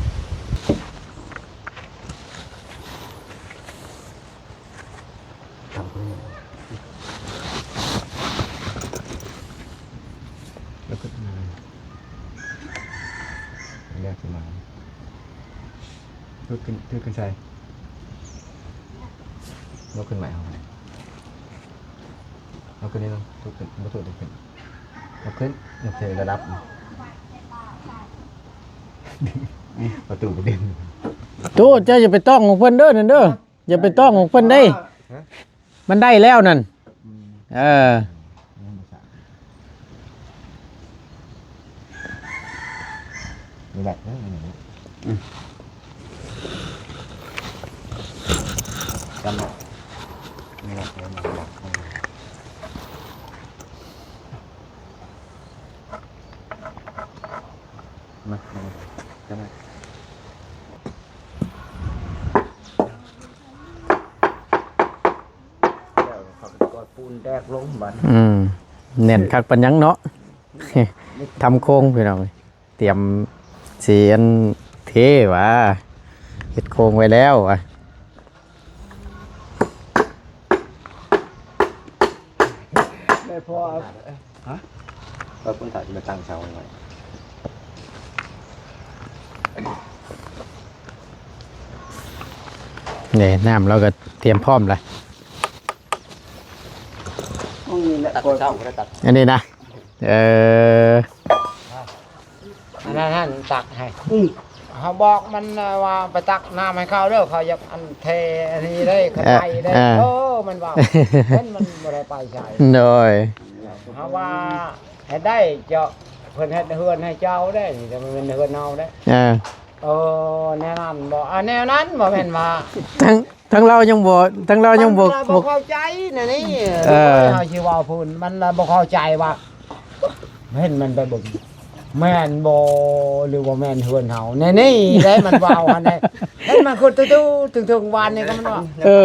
ແລ້ວກໍ ແບກຂຶ້ນມາ ຖືຂຶ້ນ ຖືຂຶ້ນໃສ່ ຍົກຂຶ້ນໃໝ່ເອົາ ເອົາຂຶ້ນນີ້ເນາະ ຖືຂຶ້ນ ບໍ່ຖື ຖືຂຶ້ນ ຍົກຂຶ້ນ ຍົກໃສ່ລະດັບ ປະຕູບໍ່ເປັນ ໂຕ ເຈົ້າຢ່າໄປຕ້ອງຂອງເພິ່ນເດີ ນັ້ນເດີ. ຢ່າໄປຕ້ອງຂອງເພິ່ນເດ້ ຮະ ມັນໄດ້ແລ້ວນັ້ນ ອືມ ເອີ ຍັງບໍ່ສ້າງ ນີ້ແຫຼະ ເອີ ນີ້ແຫຼະ ອືມ ຈຳ ນີ້ແຫຼະ ເອີ ນີ້ແຫຼະ ມາ ມາ ຈຳ ແລ້ວເຂົາກໍກອດປູນແຕກລົງບາດ ອືມ ແໜ້ນຄັກປານຫຍັງເນາະ ທຳໂຄງພີ່ນ້ອງ ຕຽມຊິອັນເທຫວາ ເຮັດໂຄງໄວ້ແລ້ວຫວາ ແມ່ພໍ່ ຮະ ເອົາປຸ້ນຖາດມາຕັ້ງເສົາໄວ້ ນີ້ ນ້ຳລາວກໍຕຽມພ້ອມລະ ອັນນີ້ນະ ເອີ ອັນນັ້ນຫັ້ນຕັກໃຫ້ ອືມ ເຮົາບອກມັນວ່າໄປຕັກນ້ຳໃຫ້ເຂົາເດີ ເຂົາຢາກອັນເທອັນນີ້ເດ້ ເຂົາໄປເດ້ ເອີ ເອີ ມັນເວົ້າ ເຫັນມັນບໍ່ໄດ້ໄປໃສ ໂດຍ ເຮົາວ່າເຮັດໄດ້ເຈົ້າ ເພິ່ນເຮັດເຮືອນໃຫ້ເຈົ້າເດ້ ນີ້ ແຕ່ມັນເປັນເຮືອນເຮົາເດ້ ເອີ ເອີ ແນວນັ້ນບໍ່ ອາ ແນວນັ້ນບໍ່ແມ່ນວ່າ ທັງ ທັງລາວຍັງບໍ່ ທັງລາວຍັງບໍ່ ມັນລາວບໍ່ ບໍ່ເຂົ້າໃຈນະນີ້ ເອີ ເຮົາຊິເວົ້າເພິ່ນ ມັນລາວບໍ່ເຂົ້າໃຈວ່າ ເຫັນມັນໄປເບິ່ງ ແມ່ນບໍ່ ຫຼືບໍ່ແມ່ນເຮືອນເຮົາ ແນວນີ້ໄດ໋ ມັນເວົ້າຫັ້ນເດ້ ເຫັນມັນຄືຕື້ໆ ເຖິງໆ ວານນີ້ກໍມັນວ່າ ເອີ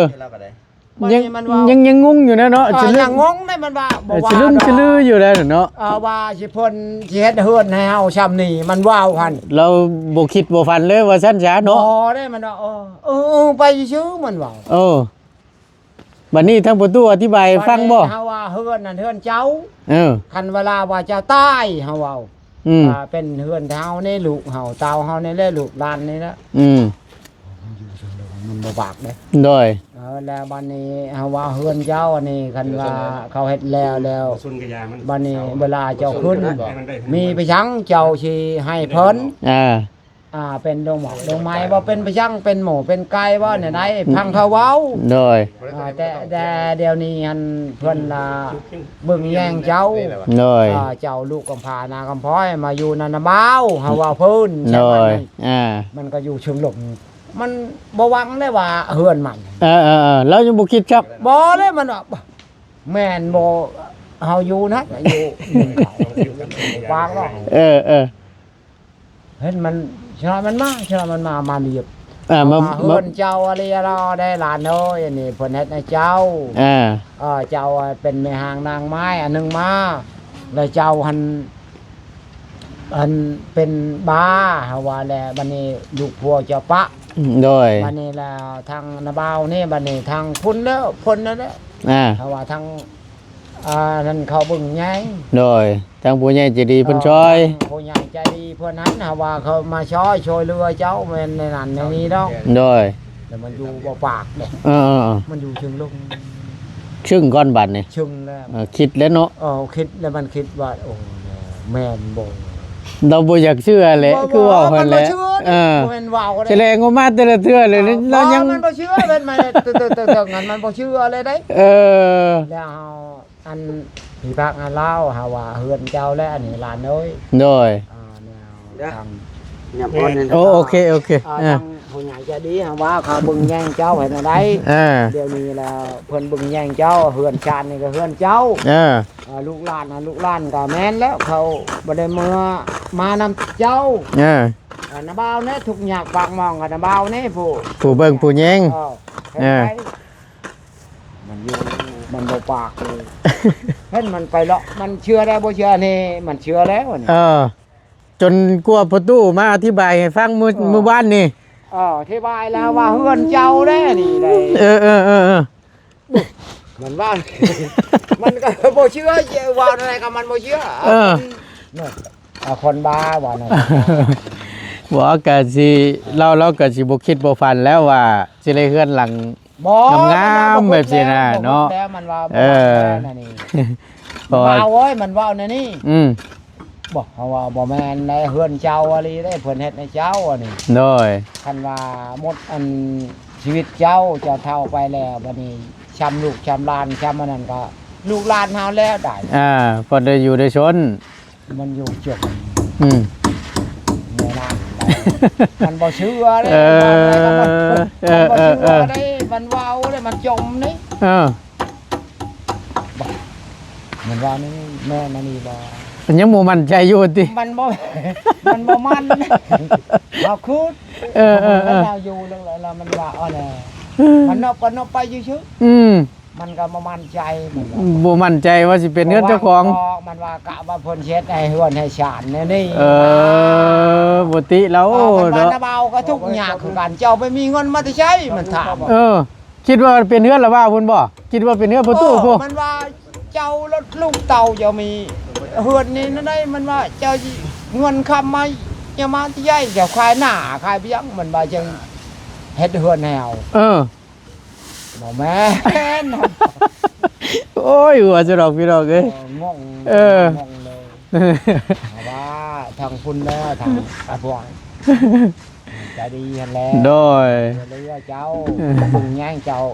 ບາດນີ້ມັນເວົ້າ ຍັງ ຍັງ ຍັງງົງຢູ່ນະເນາະ ເອີ ສະລຶ້ງ ຍັງງົງເດ້ ມັນວ່າ ເອີ ບໍ່ວ່າ ສະລຶ້ງ ດອກ ສະລືຢູ່ໄດ໋ເນາະ ເອີ ວ່າຊິເພິ່ນຊິເຮັດເຮືອນໃຫ້ເຮົາຊ່ຳນີ້ ມັນເວົ້າຫັ້ນ ລາວບໍ່ຄິດບໍ່ຝັນເລີຍວ່າຊັ້ນຊະເນາະ ບໍ່ໄດ້ ມັນວ່າ ເອີ ເອີ ເອີ ໄປຊື່ໆ ມັນເວົ້າ ເອີ ບາດນີ້ທາງປະຕູອະທິບາຍໃຫ້ຟັງບໍ່ ບາດນີ້ເຮົາວ່າເຮືອນນັ້ນເຮືອນເຈົ້າ ເອີ ຄັນເວລາວ່າເຈົ້າຕາຍ ເຮົາເວົ້າ ອືມ ວ່າເປັນເຮືອນເຮົານີ້ ລູກເຮົາ ເຕົ້າເຮົານີ້ແຫຼະ ລູກຫຼານນີ້ແຫຼະ ອືມ ມັນຢູ່ເທິງເດີ ມັນບໍ່ບາກເດ້ ໂດຍ ເອີ ແລ້ວບາດນີ້ເຮົາວ່າເຮືອນເຈົ້າອັນນີ້ ຄັນວ່າເຂົາເຮັດແລ້ວແລ້ວ ບາດນີ້ເວລາເຈົ້າຂຶ້ນ ມີໄປສັງເຈົ້າຊິໃຫ້ເພິ່ນ ອ່າ ອ່າ ເປັນດອກໝາກດອກໄມ້ບໍ່ ເປັນໄປສັງ ເປັນໝູເປັນໄກ່ບໍ່ ແນວໃດ ຟັງເຂົາເວົ້າ ໂດຍ ອ່າ ແຕ່ ແຕ່ດຽວນີ້ຫັ້ນເພິ່ນລະເບິ່ງແຍງເຈົ້າ ໂດຍ ອ່າ ເຈົ້າລູກກຳພ້ານາງກຳພ້ອຍມາຢູ່ນຳນະບ່າວ ເຮົາວ່າເພິ່ນ ໂດຍ ອ່າ ມັນກໍຢູ່ເທິງລົມ ມັນບໍ່ຫວັງໄດ້ວ່າເຮືອນມັນ ເອີໆໆ ລາວຍັງບໍ່ຄິດຈັກ ບໍ່ເລີຍ ມັນວ່າ ແມ່ນບໍ່ ເຮົາຢູ່ນະ ຢູ່ ວາງເນາະ ເອີໆ ເຫັນມັນ ຊະນະມັນມາ ຊະນະມັນມາ ມາລຽບ ອ່າ ມາ ມາ ເຮືອນເຈົ້າອະລີລາໄດ້ຫຼານເອີຍ ອັນນີ້ເພິ່ນເຮັດໃຫ້ເຈົ້າ ອ່າ ເອີ ເຈົ້າເປັນແມ່ຮ້າງນາງໄມ້ອັນໜຶ່ງມາ ແລ້ວເຈົ້າຫັ້ນ ອັນເປັນບ້າ ເຮົາວ່າແຫຼະ ບັດນີ້ລູກຜົວເຈົ້າປະ ໂດຍ ບັດນີ້ລະທາງນ້າບ່າວນີ້ ບັດນີ້ທາງພຸ້ນແລ້ວ ເພິ່ນນັ້ນແຫຼະ ອ່າ ເຮົາວ່າທາງ ອ່າ ນັ້ນເຂົາເບິ່ງແຍງ ໂດຍ ທາງຜູ້ໃຫຍ່ໃຈດີເພິ່ນ ເອີ ຊ່ອຍ ທາງຜູ້ໃຫຍ່ໃຈດີເພິ່ນຫັ້ນ ເຮົາວ່າເຂົາມາຊ່ອຍ ຊ່ວຍເຫຼືອເຈົ້າ ແມ່ນໃນນັ້ນໃນນີ້ດອກ ໂດຍ ແລ້ວມັນຢູ່ບໍ່ປາກເດ້ ເອີໆໆ ມັນຢູ່ເທິງລົງ ຊຶ້ງກ່ອນບັດນີ້ ຊຶ້ງແລ້ວ ເອີ ຄິດແລ້ວເນາະ ເອີ ຄິດແລ້ວມັນຄິດວ່າ ໂອ້ ແມ່ນບໍ່ ລາວບໍ່ຢາກເຊື່ອແຫຼະ ຄືເວົ້າຫັ້ນແຫຼະ ເອີ ບໍ່ແມ່ນເວົ້າເດ້ ສະແດງອອກມາແຕ່ລະເທື່ອເລີຍ ເອີ ລາວຍັງ ມັນບໍ່ເຊື່ອ ເພິ່ນມາເຕີກໆໆ ນັ້ນມັນບໍ່ເຊື່ອເລີຍເດ້ ເອີ ແລ້ວເຮົາ ອັນພິພາກໃຫ້ລາວ ເຮົາວ່າເຮືອນເຈົ້າແຫຼະ ອັນນີ້ຫຼານເອີຍ ໂດຍ ອ່າ ແນວ ເດີ ທາງ ຍາມອ່ອນນັ້ນ ໂອ ໂອເຄ ໂອເຄ ອ່າ ອ່າ ທາງຜູ້ໃຫຍ່ໃຈດີ ເຮົາວ່າເຂົາເບິ່ງແຍງເຈົ້າໃຫ້ແນວໃດ ອ່າ ດຽວນີ້ແລ້ວເພິ່ນເບິ່ງແຍງເຈົ້າ ເຮືອນຊານນີ້ກໍເຮືອນເຈົ້າ ອ່າ ອ່າ ລູກຫຼານ ອ່າ ລູກຫຼານກໍແມ່ນແລ້ວ ເຂົາບໍ່ໄດ້ເມືອມານຳເຈົ້າ ອ່າ ອ່າ ນ້າບ່າວແນ່ ທຸກຍາກປາກໝອງກັບນ້າບ່າວແນ່ ຜູ້ ຜູ້ເບິ່ງຜູ້ແຍງ ເອີ ເອີ ມັນຢູ່ ມັນບໍ່ປາກເລີຍ ເຫັນມັນໄປເລາະ ມັນເຊື່ອແລ້ວບໍ່ເຊື່ອນີ້ ມັນເຊື່ອແລ້ວນີ້ ເອີ ຈົນກວ່າພໍ່ຕູ້ມາອະທິບາຍໃຫ້ຟັງມື້ ເອີ ມື້ວານນີ້ ເອີ ອະທິບາຍແລ້ວວ່າເຮືອນເຈົ້າແລ້ວນີ້ໄດ໋ ເອີໆໆໆ ມັນວ່າ ມັນກໍບໍ່ເຊື່ອ ເວົ້າແນວໃດກໍມັນບໍ່ເຊື່ອ ເອີ ເອົາຄົນບ້າວ່ານັ້ນ ບໍ່ ກະຊິ ລາວ ລາວກະຊິບໍ່ຄິດບໍ່ຝັນແລ້ວວ່າຊິໄດ້ເຮືອນຫຼັງ ບໍ່ ງາມໆ ແບບຊີ້ນະເນາະ ແຕ່ມັນວ່າ ເອີ ບໍ່ແມ່ນແນວນີ້ ເພາະວ່າ ເວົ້າເອີຍ ມັນເວົ້າແນວນີ້ ອືມ ບໍ່ ເຮົາວ່າບໍ່ແມ່ນໃດ ເຮືອນເຈົ້າອີ່ຫຼີເດ້ ເພິ່ນເຮັດໃຫ້ເຈົ້າອັນນີ້ ໂດຍ ຄັນວ່າໝົດອັນຊີວິດເຈົ້າ ເຈົ້າເຖົ້າໄປແລ້ວ ບັດນີ້ຊ່ຳລູກຊ່ຳຫຼານ ຊ່ຳອັນນັ້ນກໍລູກຫຼານເຮົາແລ້ວໄດ໋ ອ່າ ພໍໄດ້ຢູ່ໄດ້ຊົນ ມັນຢູ່ຈົມ ອືມ ແມ່ນະ ມັນບໍ່ເຊື່ອເດ້ ເອີ ມັນບໍ່ເຊື່ອເດ້ ເອີ ມັນເວົ້າເດ້ ມັນຈົມນີ້ ເອີ ມັນວ່ານີ້ແມ່ນອັນນີ້ບໍ່ ມັນຍັງບໍ່ໝັ້ນໃຈຢູ່ຕິ ມັນບໍ່ ມັນບໍ່ໝັ້ນ ເຮົາຄິດ ເອີ ເອີ ເອີ ເຮົາຢູ່ແລ້ວ ແລ້ວມັນວ່າ ເອີ ມັນນົບກໍນົບໄປຊື່ໆ ອືມ ມັນກໍບໍ່ໝັ້ນໃຈ ມັນວ່າ ບໍ່ໝັ້ນໃຈວ່າຊິເປັນເຮືອນເຈົ້າຂອງ ບໍ່ວ່າ ມັນວ່າກະວ່າເພິ່ນຊິເຮັດໃຫ້ເຮືອນໃຫ້ຊານແນວນີ້ ເອີ ບໍ່ຕິລາວ ເອີ ເນາະ ເພິ່ນວ່ານ້າບ່າວກໍທຸກຍາກຄືກັນ ເຈົ້າໄປມີເງິນມາແຕ່ໃສ ມັນຖາມ ເອີ ຄິດວ່າເປັນເຮືອນລະບ່າວພຸ້ນບໍ່? ຄິດວ່າເປັນເຮືອນພໍ່ຕູ້ພຸ້ນ ເອີ ມັນວ່າເຈົ້າລະລູກເຕົ້າເຈົ້າມີເຮືອນນີ້ນັ້ນໃດ ມັນວ່າເຈົ້າຊິເງິນຄຳມາ ຈະມາທີ່ໃຫຍ່ ເຈົ້າຂາຍໜ້າຂາຍພຽງ ມັນວ່າຈັ່ງເຮັດເຮືອນໃຫ້ເຮົາ ເອີ ບໍ່ແມ່ນ ໂອ້ຍ ຫົວຈະດອກ ພີ່ນ້ອງເອີຍ ເອີ ງົງ ເອີ ງົງເລີຍ ວ່າທາງພຸ້ນເດີ ທາງອາພວງ ໃຈດີຫັ້ນແຫຼະ ໂດຍ ເຫຼືອເຈົ້າ ເອີ ເບິ່ງແຍງເຈົ້າ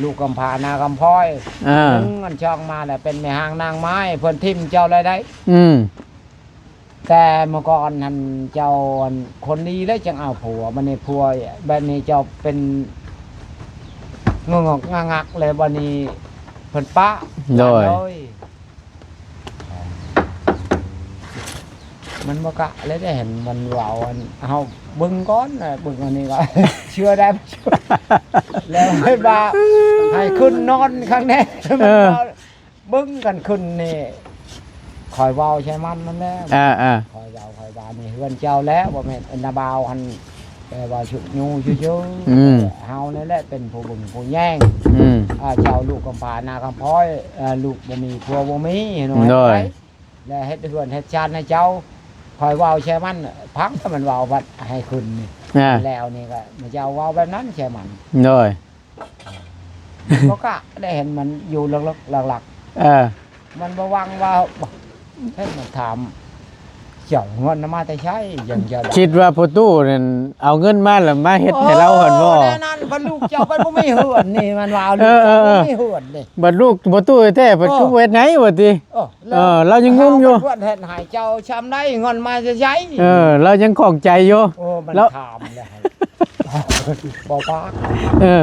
ລູກກຳພ້າໜ້າຄຳພ້ອຍ ເອີ ເງິນຊ່ອງມາແລ້ວເປັນແມ່ຮ້າງນາງໄມ້ ເພິ່ນຖິ້ມເຈົ້າແລ້ວໄດ໋ ອືມ ແຕ່ເມື່ອກ່ອນຫັ້ນເຈົ້າ ອັນ ຄົນດີແລ້ວຈັ່ງເອົາຜົວ ບັດນີ້ຜົວ ບັດນີ້ເຈົ້າເປັນງອກໆງັກໆ ແລ້ວບັດນີ້ເພິ່ນປະ ໂດຍ ໂດຍ ມັນບໍ່ກະເລີຍໄດ້ເຫັນມັນເວົ້າ ອັນ ເຮົາເບິ່ງກ່ອນ ເບິ່ງອັນນີ້ກໍເຊື່ອໄດ້ບໍ່ເຊື່ອ ແລ້ວເພິ່ນວ່າໃຫ້ຂຶ້ນນອນຂ້າງແນ່ ເອີ ເບິ່ງກັນຂຶ້ນນີ້ ຂ້ອຍເວົ້າໃສ່ມັນນັ້ນແຫຼະ ອ່າໆ ຂ້ອຍເວົ້າ ຂ້ອຍວ່ານີ້ເຮືອນເຈົ້າແລ້ວ ບໍ່ແມ່ນອັນນາບ່າວຫັ້ນ ແຕ່ວ່າຊຸກຍູ້ຊື່ໆ ອືມ ເຮົານີ້ແຫຼະເປັນຜູ້ເບິ່ງຜູ້ແຍງ ອືມ ອ່າ ເຈົ້າລູກກຳພ້າໜ້າຄຳພ້ອຍ ເອີ ລູກບໍ່ມີຜົວບໍ່ມີເຫັນ ໂດຍ ແລະເຮັດເຮືອນເຮັດຊານໃຫ້ເຈົ້າ ຂ້ອຍເວົ້າໃສ່ມັນ ພັງ ມັນເວົ້າວ່າໃຫ້ຂຶ້ນນີ້ ອ່າ ແລ້ວນີ້ກໍມາເຈົ້າເວົ້າແບບນັ້ນໃສ່ມັນ ໂດຍ ບໍ່ກະໄດ້ເຫັນມັນຢູ່ເລິກໆຫຼັກໆ ເອີ ມັນບໍ່ຫວັງວ່າ ເຮັດມັນຖາມ ເຈົ້າເງິນນຳມາແຕ່ໃສ ຈັ່ງຈະ ຄິດວ່າພໍ່ຕູ້ນັ້ນເອົາເງິນມາແລ້ວມາເຮັດໃຫ້ລາວຫັ້ນບໍ່? ໂອ້ ແນວນັ້ນ ບັດລູກເຈົ້າໄປບໍ່ມີເຮືອນນີ້ ມັນວ່າ ເອີໆໆ ລູກເຈົ້າບໍ່ມີເຮືອນນີ້ ບັດລູກພໍ່ຕູ້ແທ້ໆ ເພິ່ນ ເອີ ຄືບໍ່ເຮັດໃຫ້ວ່າຕິ? ເອີ ເອີ ລາວຍັງງົງຢູ່ ເພິ່ນເຮັດໃຫ້ເຈົ້າຊ່ຳໃດ ເງິນມາແຕ່ໃສ? ເອີ ລາວຍັງຂ້ອງໃຈຢູ່ ໂອ້ ມັນຖາມແລ້ວ ບໍ່ປາກ ເອີ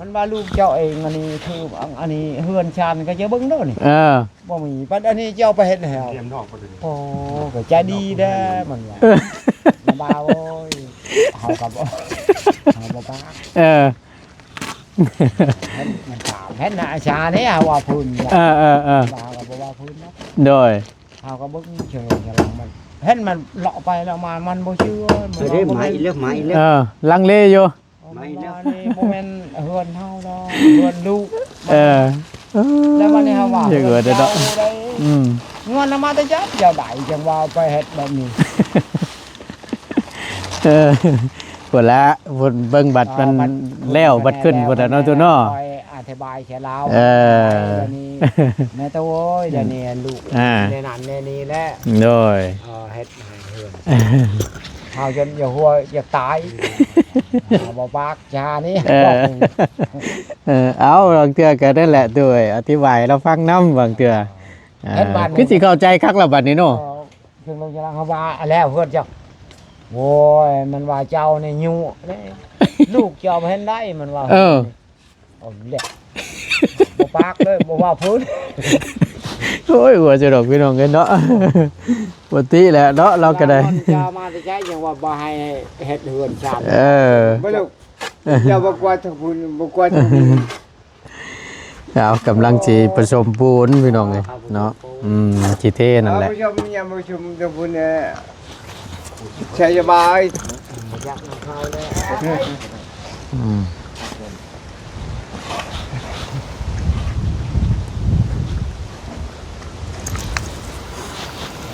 ມັນວ່າລູກເຈົ້າເອງ ອັນນີ້ຄື ອັນນີ້ເຮືອນຊານກໍຈະເບິ່ງເດີນີ້ ເອີ ບໍ່ມີ ບັດອັນນີ້ເຈົ້າໄປເຮັດໃຫ້ເຮົາ ໂອ້ ກໍໃຈດີແດ່ ມັນວ່າ ເອີ ນ້າບ່າວເອີຍ ເຮົາກໍບໍ່ ເຮົາບໍ່ປາກ ເອີ ເຫັນມັນຖາມ ເຫັນນາອາຊານີ້ເຮົາວ່າພື້ນ ເອີໆໆ ເຮົາກໍບໍ່ວ່າພື້ນເນາະ ໂດຍ ເຮົາກໍເບິ່ງເຊີງເຊີງມັນ ເຫັນມັນເລາະໄປເລາະມາ ມັນບໍ່ເຊື່ອ ມັນ ເອີ ມາອີກແລ້ວ ມາອີກແລ້ວ ເອີ ລັງເລຢູ່ ມາອີກແລ້ວ ອັນນີ້ບໍ່ແມ່ນເຮືອນເຮົາດອກ ເຮືອນລູກ ເອີ ແລ້ວບັດນີ້ເຮົາວ່າ ຢ່າເອີເດີເນາະ ເຮືອນເຈົ້າໃດ ອືມ ເງິນນຳມາແຕ່ໃສ ເຈົ້າໃດ ຈັ່ງວ່າໄປເຮັດແບບນີ້ ເອີ ພຸ້ນລະ ພຸ້ນເບິ່ງບັດມັນ ອໍ ບັດ ແລ້ວ ບັດຂຶ້ນພຸ້ນລະເນາະ ຕູ້ເນາະ ຄ່ອຍອະທິບາຍໃສ່ລາວ ເອີ ດຽວນີ້ ແມ່ໂຕເອີຍ ອືມ ດຽວນີ້ລູກ ອ່າ ແນວນັ້ນແນວນີ້ແຫຼະ ໂດຍ ເອີ ເຮັດ ເຮົາຈົນຢາກຫົວຢາກຕາຍ ເຮົາບໍ່ປາກຈານີ້ ເອີ ເອີ ເອົາ ບາງເທື່ອກໍນັ້ນແຫຼະ ໂດຍ ອະທິບາຍໃຫ້ລາວຟັງນຳ ບາງເທື່ອ ອ່າ ເຮັດບາດນີ້ ຄືຊິເຂົ້າໃຈຄັກແລ້ວບາດນີ້ເນາະ ເອີ ເຖິງລົງຈະລັງເຮົາວ່າແລ້ວເຮືອນເຈົ້າ ໂອ້ຍ ມັນວ່າເຈົ້ານີ້ຍຸເດ້ ລູກເຈົ້າບໍ່ເຫັນໄດ້ ມັນວ່າ ເອີ ເອົາແຫຼະ ບໍ່ປາກເລີຍ ບໍ່ວ່າເພິ່ນ ໂອ້ຍ ຫົວຈະດອກພີ່ນ້ອງເອີຍເນາະ ປົກກະຕິແຫຼະເນາະ ລາວກໍໄດ້ ເຈົ້າມາແຕ່ໃສ ຍັງວ່າບໍ່ໃຫ້ເຮັດເຮືອນຊານ ເອີ ບໍ່ລູກ ເຈົ້າບໍ່ກວາດທາງພຸ້ນ ບໍ່ກວາດທາງພີ້ ເອົາ ກຳລັງຊິປະສົມປູນພີ່ນ້ອງເອີຍເນາະ ອືມ ຊິເທນັ້ນແຫຼະ ເອົາ ປະຊຸມ ຍາມປະຊຸມ ເຈົ້າພຸ້ນແຫຼະ ໃຊ້ສະບາຍ ອືມ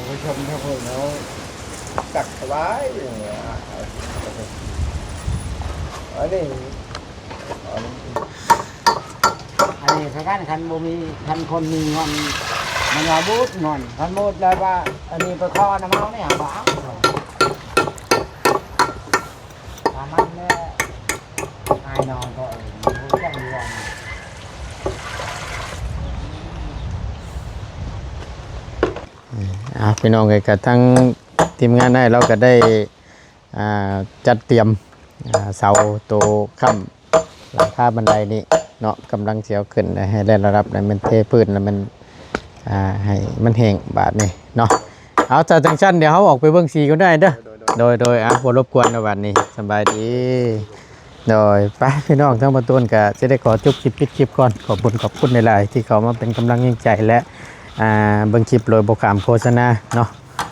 ປະຊຸມ ເຈົ້າພຸ້ນເນາະ ຕັກສະບາຍ ອັນນີ້ ອັນນີ້ຄືກັນ ຄັນບໍ່ມີ ຄັນຄົນມີເງິນ ມັນວ່າບູດເງິນ ຄັນໝົດແລ້ວວ່າ ອັນນີ້ໄປຂໍນຳເຮົານີ້ຫາບໍ່ເອົາ ປະມານນີ້ ອ້າຍນ້ອງກໍເອີ ຮູ້ຈັກເລື່ອງ ອືມ ອ່າ ພີ່ນ້ອງເອີຍ ກະທັງທີມງານອ້າຍລາວກະໄດ້ ອ່າ ຈັດຕຽມ ອ່າ ເສົາໂຕຄ້ຳຫຼັງຄາບັນໄດນີ້ເນາະ ກຳລັງຊິເອົາຂຶ້ນ ໃຫ້ໄດ້ລະດັບ ແລ້ວແມ່ນເທພື້ນ ແລ້ວແມ່ນ ອ່າ ໃຫ້ມັນແຫ້ງບາດນີ້ເນາະ ເອົາ ຖ້າຈັ່ງຊັ້ນ ດຽວເຮົາອອກໄປເບິ່ງສີກ່ອນເດີ ໂດຍ ໂດຍ ອ່າ ບໍ່ລົບກວນແລ້ວບາດນີ້ ສະບາຍດີ ໂດຍ ໄປ ພີ່ນ້ອງ ທາງບ່າວຕູນກະຊິໄດ້ຂໍຈົບຄລິບ ປິດຄລິບກ່ອນ ຂອບຄຸນ ຂອບຄຸນຫຼາຍໆ ທີ່ເຂົ້າມາເປັນກຳລັງແຮງໃຈ ແລະ ອ່າ ເບິ່ງຄລິບໂດຍບໍ່ຂ້າມໂຄສະນາເນາະ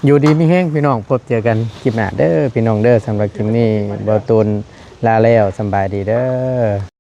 ຢູ່ດີມີແຮງພີ່ນ້ອງ ພົບເຈີກັນຄລິບໜ້າເດີພີ່ນ້ອງເດີ ສຳລັບຄລິບນີ້ບ່າວຕູນລາແລ້ວ ສຳບາຍດີເດີ.